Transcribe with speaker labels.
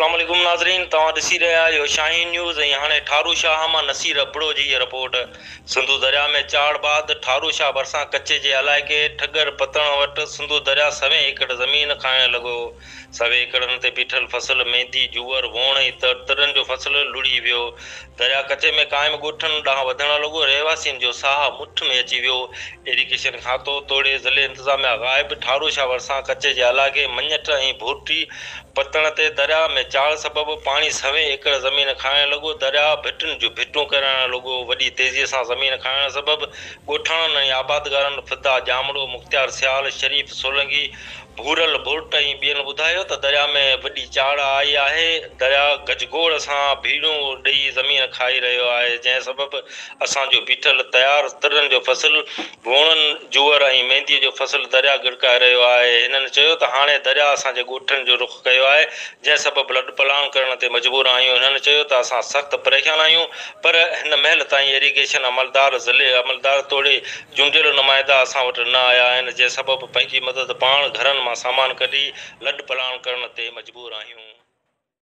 Speaker 1: اسلام عليڪم ناظرين توهان ڏسي رهيا آهيو شاهين نيوز ۽ هاڻي ٺارو شاهه مان نصير ابڙو جي هيء رپورٽ سنڌو درياء ۾ چاڙهه بعد ٺارو شاهه ڀرسان ڪچي جي علائقي ٺڳر پتڻ وٽ سنڌو درياء سوين ايڪڙ زمين کائڻ لڳو سوين ايڪڙن تي بيٺل فصل ميندي جوئر ووڻ ۽ ترن جو فصل لڙهي ويو درياء ڪچي ۾ قائم ڳوٺن ڏانهن وڌڻ لڳو رهواسين جو ساهه مٺ ۾ اچي ويو ايريگيشن کاتو توڙي ضلعي انتظاميا غائب ٺارو شاهه ڀرسان ڪچي جي علائقي مڃٺ ۽ ڀورٽي پتڻ تي درياء ۾ چاڙهه سبب پاڻي سوين ايڪڙ زمين کائڻ لڳو، درياء ڀٽن جون ڀٽون ڪيرائڻ لڳو، وڏي تيزيء سان زمين کائڻ سبب ڳوٺاڻن ۽ آبادگارن فدا ڄامڙو، مختيار سيال، شريف سولنگي، ڀورل ڀرٽ ۽ ٻين ٻڌايو ته درياء ۾ وڏي چاڙهه آئي آهي، درياء گجگوڙ سان ڀيڙون ڏئي زمين کائي رهيو آهي، جنهن سبب اسان جو بيٺل تيار ترن جو فصل ووڻن، جوئر ۽ مينديء جو فصل درياء ڳڙڪائي رهيو آهي. هنن چيو ته هاڻي درياء اسان جي ڳوٺن جو رخ ڪيو آهي، جنهن سبب لڏپلاڻ ڪرڻ تي مجبور آهيون. هنن چيو ته اسان سخت پريشان آهيون پر هن مهل تائين ايريگيشن عملدار، ضلعي عملدار توڙي چونڊيل نمائندا اسان وٽ نه آيا آهن، جنهن سبب پنهنجي مدد پاڻ گهرن مان سامان ڪڍي لڏپلاڻ ڪرڻ تي مجبور آهيون.